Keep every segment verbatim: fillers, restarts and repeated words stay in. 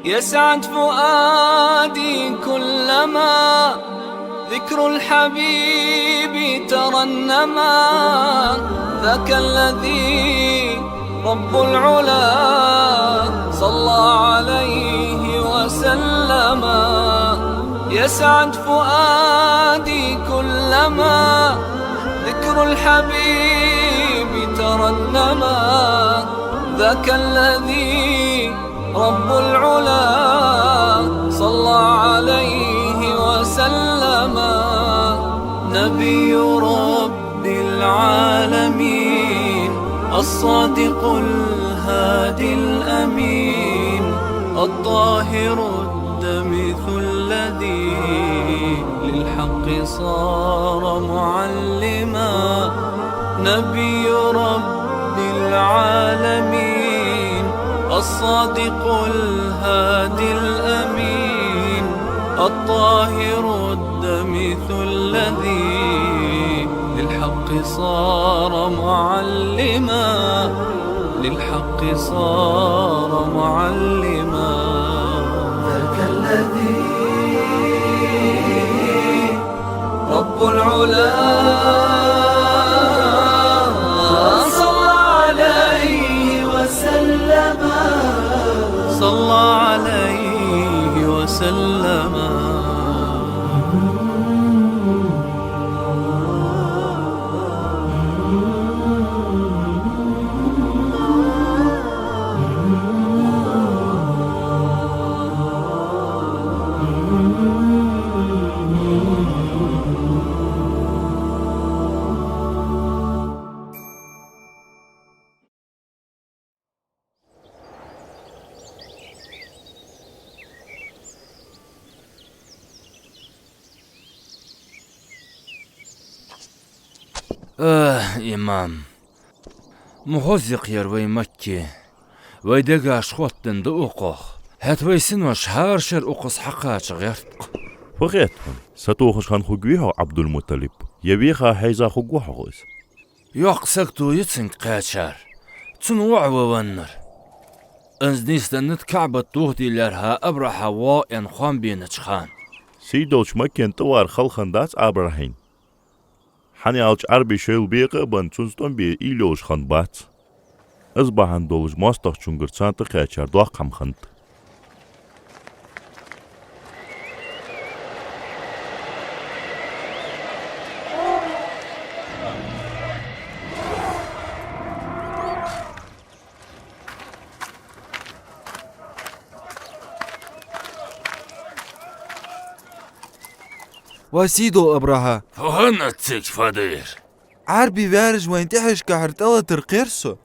يسعد فؤادي كلما ذكر الحبيب ترنما. ذاك الذي رب العلا صلى عليه وسلم. يسعد فؤادي كلما ذكر الحبيب ترنما. ذاك الذي رب العلا صلى عليه وسلم. نبي رب العالمين، الصادق الهادي الأمين، الطاهر الدمث الذي للحق صار معلما. نبي رب العالمين، الصادق الهادي الأمين، الطاهر الدمث الذي للحق صار معلما، للحق صار معلما. ذاك الذي رب العلا صلى عليه وسلم. صلى عليه وسلم. Эх, имам, ма хоза я-кх ер вай Макка. Вай дегаш хоттаденна да укхох. ХӀаьта вай синош хӀара шера укхаза хьакхача гӀерт-кх. Фу хет хьона, сатохаш хинна хургвий хьо, Ӏабдул-МутӀалиб? Е веха хьийза хургва хьох из? Йоккха сагото я цунга кхаьчар. Цунна воӀ ва веннар. Из нийсденнад КаӀбат дохаде лаьрхӀа Абрахьа воагӀа аьнна хоам бенача хана. Сий долча Маккан тӀавар хала хиннадац Абрахьийна. ХӀана аьлча Ӏарбий шоайла бекъа а бенна, цунца тӀом бе уйла йолаш хиннабац. Из бахьан долаш моастагӀчунгара царна тӀакхаьчар доккха хӀама хиннад. Ва сий дола Абрахьа! Фу хиннад цига, фу дир? Ӏарбий ваьржа вайна тӀехьашкахьара тӀалатар кхер со.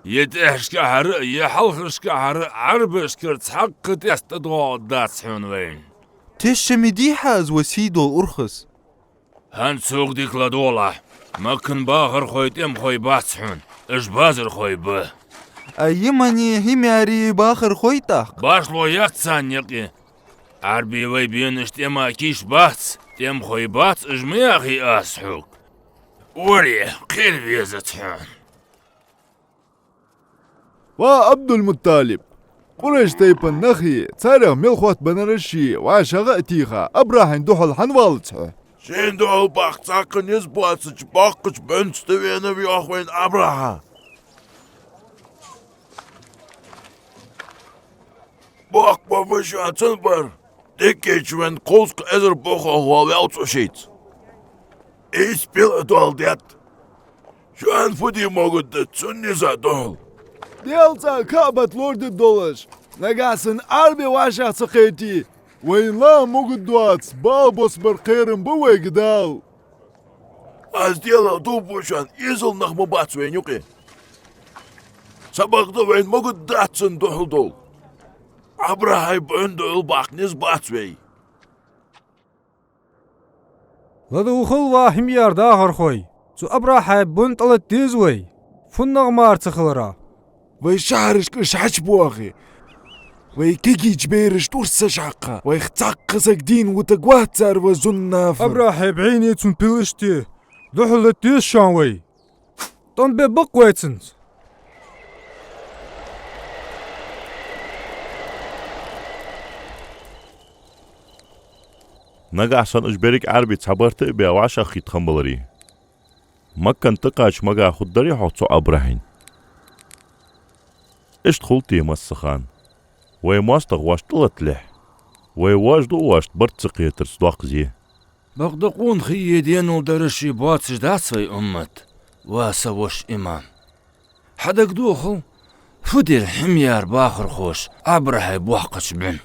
Е тӀехьашкахьара а, е хьалхашкахьара а Ӏарбашкара цхьаккха тӀеста тӀадоагӀаргдац хьона вайна. Тешаме дий хьа из, ва сий дола урхас? ХӀанз сога дика ладувгӀалахь. Маккан бахархой тӀемахой бац хьона, уж базархой ба. Ай, Ямани, ХӀимяри бахархой тӀаккха? Башхало яц царна юкъе. Ӏарбий вай бенаш тӀема кийча бац, тӀемахой бац, уж ма яхий аз хьога. Варе, кхера везац хьона. Ва Ӏабдул-МутӀалиб! Къурайш тайпан нахи, царех мел хоттабеннараши вӀашагӀа а тийха, Абрахьийна духьал хӀана валац хьо? Шийна духьал баккха цхьаккха низ боацача боккхача бӀунца тӀавена ва йоах вайна Абрахьа. Боккха бовш а цун бар. Дикача венна кхузткъа эзар бохо хьо ваьлла цу шийца. Ийс пила а дола детта. Шоана фу де могаргда цун низа духьал? Даьла цӀа КаӀбат лораде долаш, нагахьа санна Ӏарбий вӀашагӀ ца кхете, вайна ла могаргдоаца бала боссабара кхерам ба вайга Дала. Аз Даьлах дув бу шоана, эзал нах ма бац вайна юкъе. Цхьабакъда вайна могаргдац цунна духьал дола. Абрахьай бӀун духьал баккха низ бац вай. ЛадувгӀал, ва ХӀимяр дахархой, цу Абрахьай бӀун тӀалата деза вай, фуннагӀа мара ца хиларах. Вай шахьарашка уж хьачубоахе, вай кегийча берашта урс ца хьакха, вайх цхьаккха саг дийна вутаргвац цар, ва зуннафар. Абрахьай бӀуни цун пилашти духьал лата деза шоана вай. тӀом бе бакъ вай цунца. Нагахь санна уж берригаш Ӏарбий цхьа барт а бе вӀашагӀкхийтта хиннабаларе, Маккан тӀакхача мага хургдарий хьогӀ цу Абрахьийна? Иштта хул те массахана. Вай моастагӀа воашта тӀалатталехь, вай воаш ду воашта барт ца кхетарца доккха зе. Бакъда къонахий е денал дараш боацаш дац вай уммат, ва са воша имам. Хьа дагадохал, фу дир хӀимаяра бахархоша Абрахьай боккхача бӀун?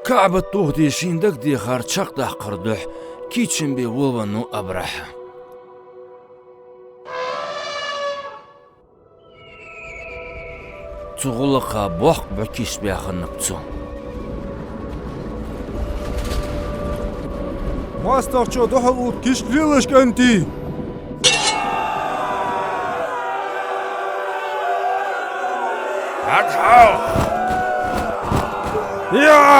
КаӀбат тохаде шийна дагадехар чакхдаккхара духьа кийчам бе волавеннав Абрахьа. Цу гӀулакха боккха бӀу кийчбаь хиннаб цо. МоастагӀчо духьал уллаш кийча лелаш, кӀантий! ХӀаьта хьо! Я!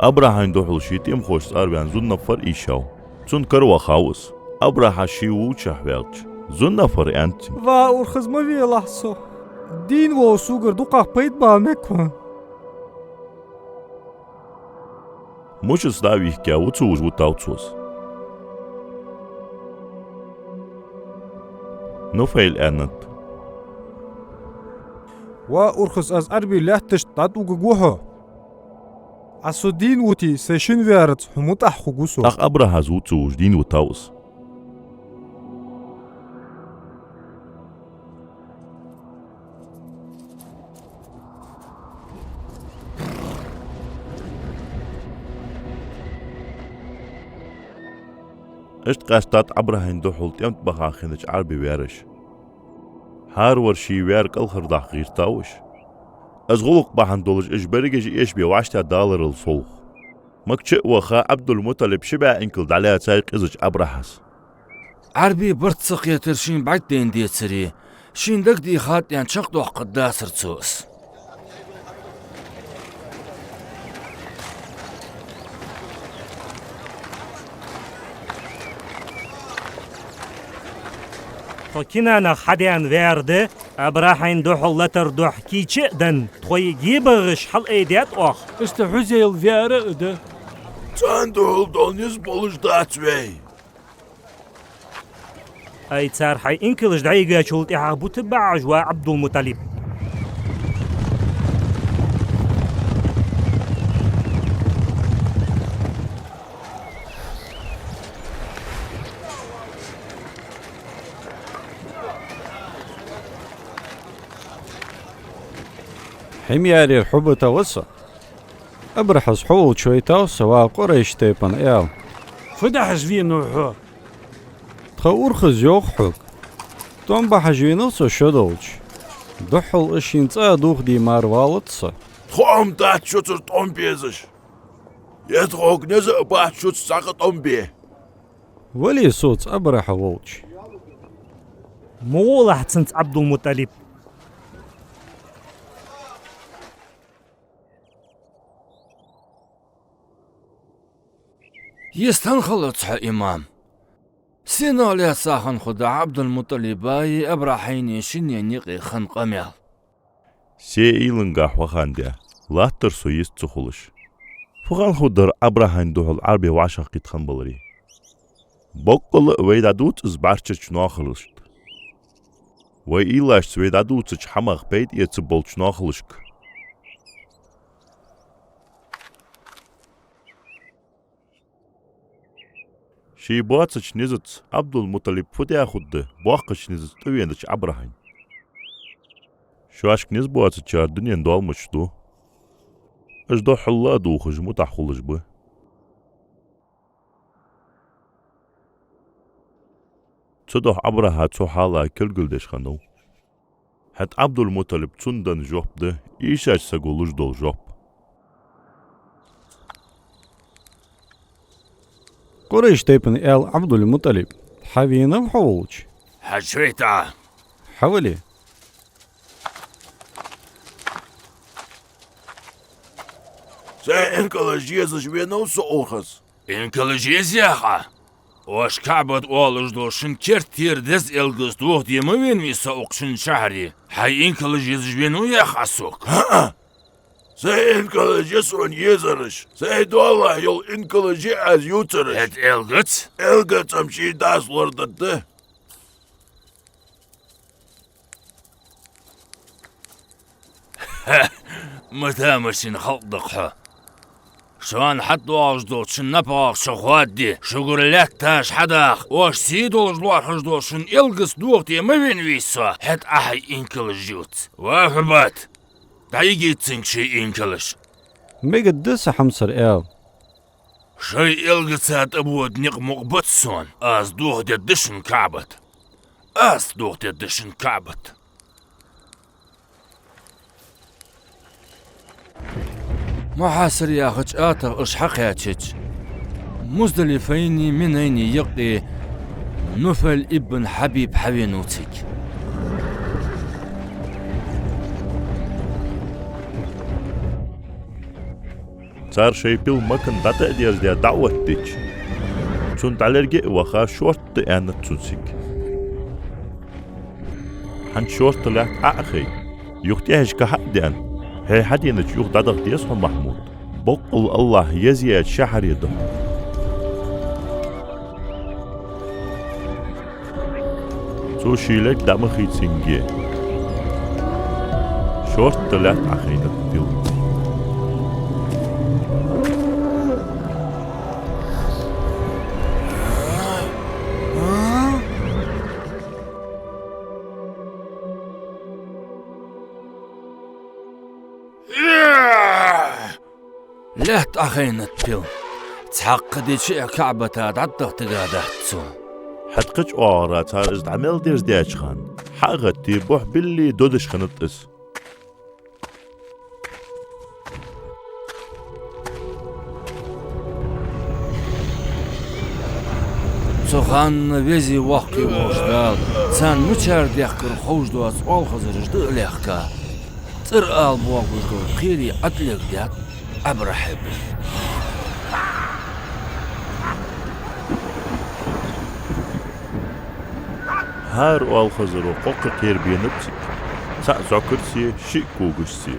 Абрахьайна духьал ший тӀемхошца арваьнна Зуннафар ийшав. Цунна кара вахав из. Абрахьа ше вувчахь ваьлча, Зуннафара аьннад цунга: «Ва урхаз, ма велахь со. Дийна вола согара дукхагӀа пайда бала мег хьона». Мушаца дӀа а вихкя, вуцувш вутав цо из. Нуфайла аьннад: «Ва урхаз, аз Ӏарбий лаьтташта дӀатӀавугаргва хьо. Ӏа со дийна вутий, сай шин ваьраца хьона мутӀахьа хургва со». ТӀаккха Абрахьас вуцувш дийна вутав из. Иштта къаьстад Абрахьайна духьал тӀем тӀа баха хиннача Ӏарбий ваьраша. ХӀаравар ший ваьр кӀалхардаккха гӀертав уж. Из гӀулакх бахьан долаш уж берригаш а эшабе вӀаштӀехьадаларал совгӀа, Макка чу а ваха, Ӏабдул-МутӀалиб ши бӀаь инкал дӀалаьцай къизача Абрахьас. Ӏарбий барт ца кхетар шийна бӀаргадайна децаре, шийна дагадехад аьнна чакхдоаккхаргдацар цо из. Тхо Кинанах хьадаьнна ваьр да, Абрахьайна духьал латар духьа кийча а денна, тхоай гебагӀаш хьалаайдаьд оаха. Иштта Хьузайл ваьр а да. Царна духьал дола низ болаш дац вай. Ай, цар хьай инкалаш дӀайигачул тӀехьагӀа бутт баьхьаш ва Ӏабдул-МутӀалиб. Хьимъярера хьо битав со. Абрахьас хьо волча вайтав со, ва Къурайш тайпан аьла. Фу дӀахьажа венав хьо? Тха урхаз йоах хьога. ТӀом бахьаш венав со шо долча. Духхьал из шийна цӀа а дохаде мара валац со. Тхо-м дац шуцара тӀом безаш. Е тхога низ а бац шуца цхьаккха тӀом бе. Вале соца Абрахьа волча. Ма гӀолахь цунца, Ӏабдул-МутӀалиб. Йистхинна хилац хьо, имам. Сенах лаьца хинна хургда Ӏабдул-МутӀалибаи Абрахьайи шинне юкъе хинна къамаьл? Се уйлангахьа вахандаь, латтар со йист ца хулаш. Фу хинна хургдар Абрахьайна духьал Ӏарбий вӀашагӀкхийтта хиннабаларе? Боккъала а вай дӀадувц из бӀарччача нохалашта. Вай уйлашца вай дӀадувцача хӀамах пайда эца болча нохалашка. Ший боацача низаца Ӏабдул-МутӀалиб фу даь хургда боккхача низаца тӀавенача Абрахьайна? Шоашка низ боацачар дунен долмаш ду. Уж духхьал а дувхаш мутӀахьа хулаш ба. Цудухьа Абрахьа цу хьала кулгалдеш хиннав. ХӀаьта Ӏабдул-МутӀалиба цунна денна жоп да ийшача саго луш дола жоп. Къурайш тайпан аьла Ӏабдул-МутӀалиб, хьавенав хьо волча? Хьажа вайта. Хьавале. Сай инкалаш езаш венав со укхаза. Инкалаш еза, яхий? Оаш КаӀбат оалаш долча шун керттера деза элгац дохаде ма венавий со укх шун шахьаре? Хьай инкалаш езаш венав, яхий, сога? ХӀаа. Сай инкалаш я сона езараш. Сай доалахьа йола инкалаш я аз ювцараш. ХӀаьта элгац? Элгац-м ший дас лорадергда. Ма тамашийна халкъ да-кх хьо. Шоана хьатӀадоагӀаш долча шун напагӀах шо хоадде, шугара лаьтташ хьадаха, оаш сий долаш лоархӀаш долча шун элгац дохаде ма венавий со, хӀаьта Ӏа хьай инкалаш ювца. Ва Хьубат, дӀайигийта цунга ший инкалаш. Мегаргда са хьамсара аьла. Шоай элгаца тӀабода никъ мукъа бац сона. Аз дохадергда шун КаӀбат. Аз дохадергда шун КаӀбат. Мухьасар яхача атагӀа уж хьакхаьчача, Муздалифайнеи Минайнеи юкъе Нуфайл ибн Хьабиб хьавенав цига. Цар шоай пил Маккана дӀатӀа а дерзадаь дӀаоттадича, цунна дӀалерга а ваха, шортта аьннад цунна цига: «ХӀанз шортта лаьтта Ӏо а хай, юха тӀехьашка хьа а даьнна, хье хьаденача юха дӀадаха деза хьо, Махьмуд. Боккъала АллахӀа езъяьча шахьаре да хьо». Цо ший лерг дӀа ма хийцинге, шортта лаьтта Ӏохайнад пил. Лаьтта Ӏохайнад пил. Цхьаккха ди чу а КаӀбата дӀатӀадахийтаргдац цо. ХӀаьта кхыча оагӀорахьа цар из дӀа мел дерзадаьча хана, хьа а гӀаттий, бухь билли додаш хиннад из. Цу хана Везеи Воккхеи волча Дала царна мичара даьхкар ховш доаца оалхазараш дӀа а лехка, цӀера ала боагӀаш дола кхерий ӀотӀалегадаьд Абрахьайна. ХӀара оалхазаро кхоккха кхера бенаб цига. Цхьаь зӀакарсе, шиъ когашсе.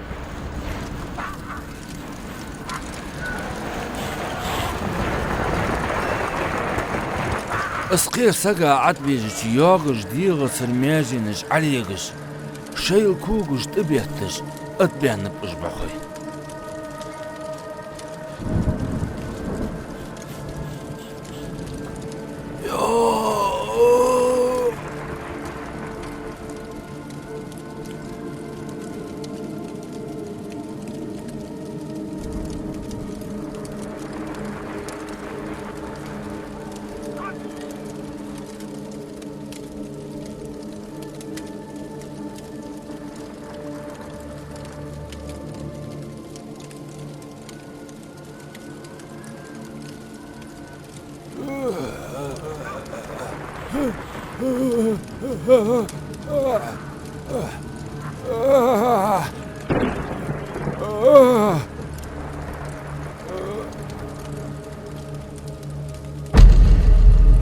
Из кхера сага Ӏадбежача йоагаш дегӀацара маьженаш Ӏалегаш, шоайла когаш тӀабетташ, адбаьннаб уж бӀухой.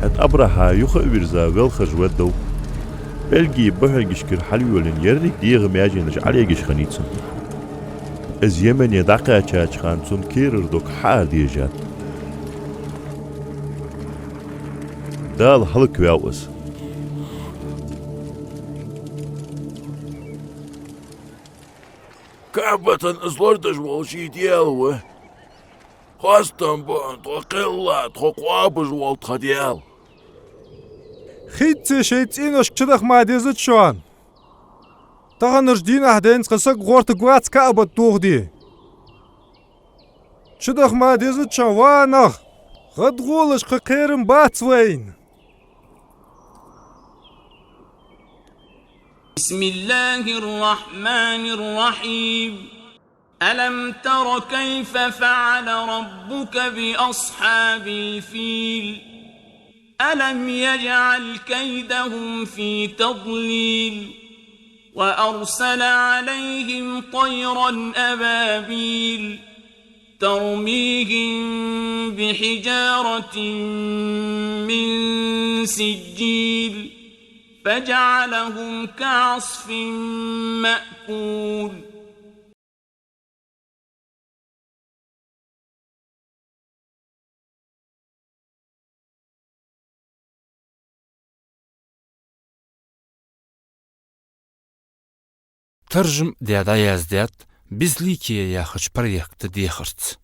ХӀаьта Абрахьа юха а вийрза велхаш ваддав. Пӏелгий бухьаргашкара хьалйолаенна еррига дегӀа маьженаш Ӏалегаш хиннай цун. Из Йемене дӀакхаьчача хана цун кхерара дог хьаарадежад. Дала хӀалакваьв из. КаӀбатана из лорадеш вола ший Даьла ва. Хоастам ба тхо кхелла, тхо кхоабаш вола тха Даьла. Хица шоай цӀеношка чудаха ма деза шоана. Таханарча дийнахьа денз кхы саг гӀертаргвац КаӀбат дохаде. Чудаха ма деза шоана, ва нах, гӀадгӀолаш кхы кхерам бац вайна. بسم الله الرحمن الرحيم. ألم تر كيف فعل ربك بأصحاب الفيل؟ ألم يجعل كيدهم في تضليل؟ وأرسل عليهم طيرا أبابيل ترميهم بحجارة من سجيل فجعلهم كعصف مأكول. Таржам даь дӀаяздаьд «Безликие» яхача проекта дехарца.